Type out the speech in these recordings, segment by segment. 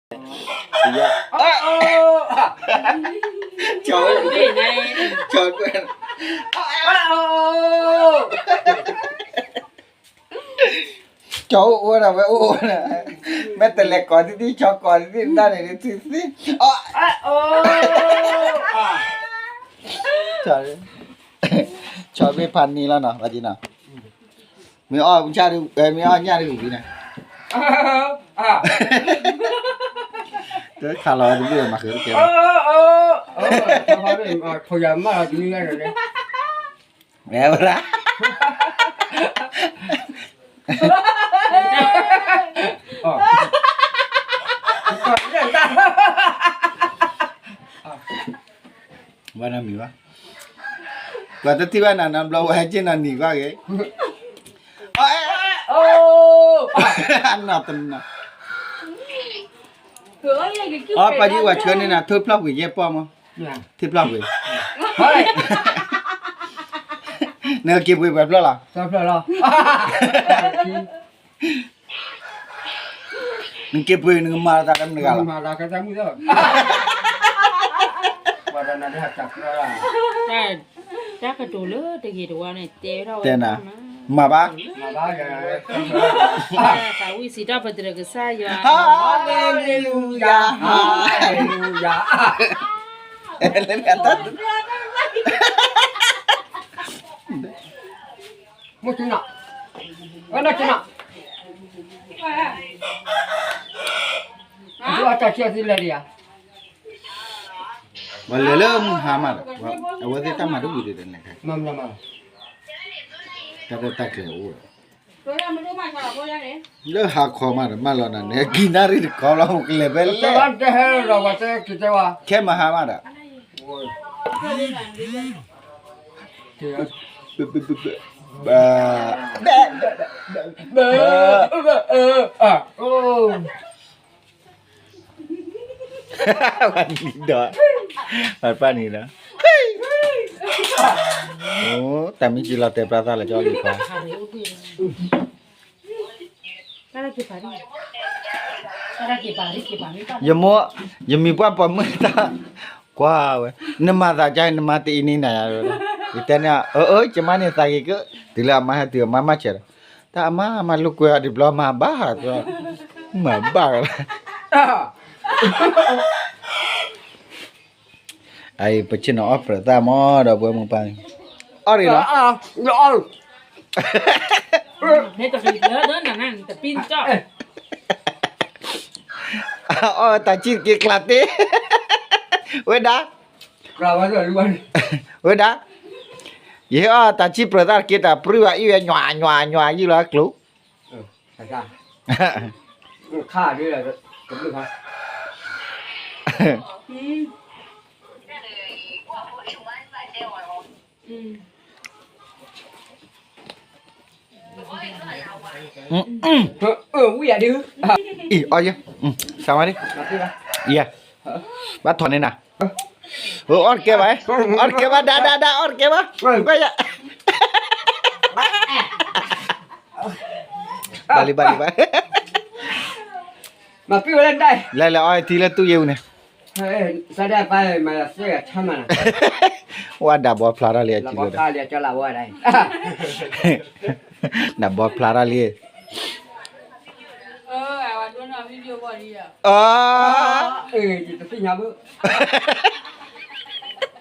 ယ ကၠီ ကၠီ ကၠီအိၣ်အိၣ်ဒီးဝဲအိၣ်အိၣ်ဒီး, မ့ၢ်တလဲၤကိးသံသံ ကၠီကိးသံသံတၢ်န့ၣ် ထံသံ, ကၠီမ့ၢ်ဖးန့ၢ်လီၤနီၤ ဘၣ်က့နီၤ, မ့ၢ်အီၣ်ညၣ်တဂ့ၤန့ၣ်, တခါလီၤဝဲတဘ့ၣ်မၤဃုာ်တကဲဘၣ်, ဝဲဒၣ် ဘၣ်နီတမံၤဘၣ်, ပှၤတထံၣ်ဘၣ်နၤနီတဘျီ ဝဲဟဲက့ၤနီၤနံၤကွၢ်က့ၤ, အနီၢ်တနီၢ်, အပှၤယံၤဝဲဆှၢန့ၢ်နၤ ထိၣ်ဖျီၣ်ပှ့ၤယဲၢ်ပီၢ်မး, ထိၣ်ဖျီၣ်ပှ့ၤ, နကက့ၤပှ့ၤပှဲၤဖျီၣ်လီၤ, နက့ၤပှ့ၤနကမၤလီၤသးလၢမတၤတဂၤလီၤ, တၢ်ကတိၤလၢတဂ့ၤတဝါန့ၣ် တဲဝဲဒၣ်ဝဲ, တဲနၤ, မၤဘၣ်, သးဝံၣ်စံးထီၣ်ပတြၢၤကစၢ်ယွၤ, ဟါလ့လူယၤ, ဟါလ့လူယၤ, မ့ၢ်ကနၣ်, ဝဲနကနၣ်, အတၢ်ဆံသ့လဲၤဒံးဧါ, ပှၤလဲၤလၢမုၢ်ဟါမးဒီး အဝဲသ့ၣ်တၢ်မၤတဝံၤဒံးဒီးန့ၣ်, တၢ်တၢ်တၢ်ကျဲၤအိၣ်ဒီး လၢဟါခီမးဒီး မၢလီၤနၤန့ၣ် ကံနၣ်ရံၣ်တခီလီၤ ကလဲၤဖဲလဲၣ်, ခဲမုၢ်ဟါမးဒီး ဒီး ပၢ်နံၤဒီး တၢ်မ့ၢ်ကံလီၤတဲာ်ပျၢ်သၣ်လၢကၠီလံၤခွါ, ယမိၢ် ယမံၤပှၢ်ပိာ်မုၣ်တၢ် ကွၢ်ဝဲ နမၤသးကါ နမၤတအံၤန့ၣ်နၤယၤ, ယတဲန့ၣ် အၢ အၢ ယမါန့ၣ်သးဂ့ၤကၢ တုၤလၢအမါဟဲတုၤအမါမၢ်ဆဲးဒီး တၢ်အမါမၤလိာ်ကွဲအီၤတဘျီမၤဘၣ်, မၤဘၣ်လီၤ, အအံၤ ပဆ့ၣ်နီၤအီၣ်ပြၢၤသၣ်မးဒီး ပဝဲမိၢ်ပၢ်န့ၣ် အီၣ်ရံၣ်လီၤ အီၣ်တၢ်ဆံၣ်တက့ၢ်ကျါတ့ၢ်, ဝဲဒၣ်, ဝဲဒၣ်, ယဟဲအီၣ်တၢ်ဆံၣ်ပြၢၤသၣ်တက့ၢ် တၢ်ပြံဝဲအံၤဝဲ ညွၤညွၤညွၤယံၣ်လီၤအကျိၤ အံၤ အီယဲ စၢ်ဝါဒံ ယဲ ဘၣ်ထီၣ်န့ၢ်နၤ အီၣ်တကဲဘၣ် အီၣ်တကဲဘၣ် ဒါ ဒါ ဒါ အီၣ်တကဲဘၣ် ကွၢ်ယၤ ဘၣ်လံ ဘၣ်လံ ဘၣ် လဲၤလဲၤအီထံလၢတူၢ်ယဲၢ်အူန့ၣ် ဝဲဒၣ်ဘီဖျါထီၣ်လံ အထံလၢ ဒၣ်ဘီဖျါထီၣ်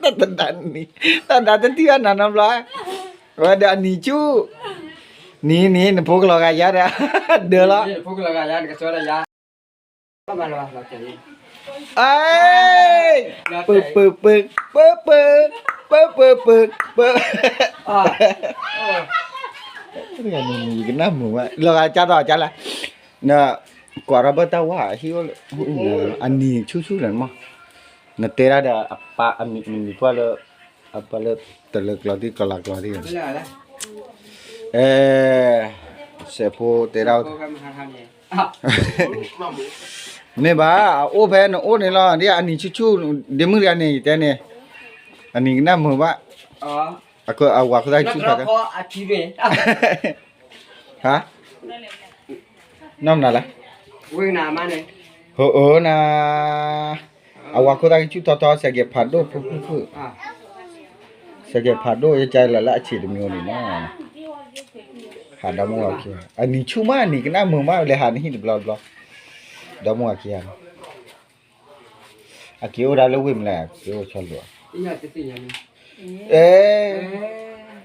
လံ တဒၣ်နံၤ တဒၣ်တထံၣ်ဘၣ်နၤနီတဘျီ ဝဲဒီးအနံၤဆူၣ် နံၤနံၤ နဖိကလီၤဂာ်ယါဒီး ဒၢလီၤ အ ပၢ ပၢ ပၢ ပၢ ပၢ ပၢ ပၢ ပၢ ပၢ ယကနၣ်မုာ်ဝဲ လီၤဂာ်ကၢ်ထီၣ်ကၢ်လဲၣ် န ကွၢ်ထီၣ်ဘၣ်တၢ်ဝါ ဟံၣ်အိၣ်လၢ အနံၤဆူၣ်ဆူၣ်လၢမး နတဲဒၣ်ဒီး အပၢ်အမံၤ နမံၤပှၢ်လၢ အပၢ်လၢ တလၢကျီသံ ကလၤကျီသံ အဲ စဲးဖိတဲဒၣ် မ့ၢ်ဘၣ် အအိၣ်ဖဲနအိၣ်န့ၣ်လီၤ ဒ်အနံၤဆူၣ်ဆူၣ် ဒ့မုၣ်တဂၤန့ၣ် ယတဲန့ၣ် အနံၤကနၣ်မုာ်ဘၣ် အဝၤခိၣ်သၣ်ဆူၣ်ဖးကါ ဟါ နီၢ်မနုၤလဲၣ် ဝဲကနၤမါန့ၣ် ဟိအၢနၤ, အဝၤခိၣ်သၣ်ကဆူၣ်ထီထီ စဲးကဲးဖးဒိၣ်ဖုၣ်ဖုၣ်ဖုၣ်, စဲးကဲးဖးဒိၣ် ယကလီၤလၢအဆံးတမံၤန့ၣ်နီၤ, ဟးဒီမါဝၤခံဂၤ, အနံၤဆူၣ်မး အနံၤကနၣ်မုာ်မး လဲၤဟးနဟံၣ်တဘျီဘျီ, ဒီမါဝၤခံဂၤန့ၣ်, အက့ၤအိၣ်ဒၣ်လၢဝ့ၢ်မလဲၣ် က့ၤအိၣ်ဆီလိာ်, အဲ,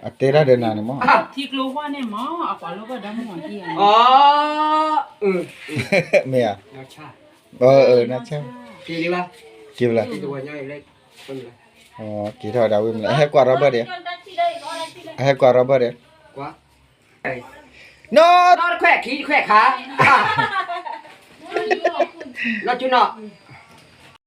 အတဲတၢ်ဒီးနၤန့ၣ်မး, ထံကျိဝါန့ၣ်မး အကွၢ်လၢဘၣ်ဒီမါဝၤခံဂၤ, မ့ၢ်ဧါ, နဆၣ်, က့ၤလၢ, က့ၤထီၣ်ဝဲဒၣ်ဝ့ၢ်မလဲၣ်, အဟဲကွၢ်ရီဘၢၣ်ဒီး, အဟဲကွၢ်ရီဘၢၣ်ဒီး, နီၢ်, နီၢ်တခွဲးခံတခွဲးခါ, နီၢ်ဆူၣ်နီၢ်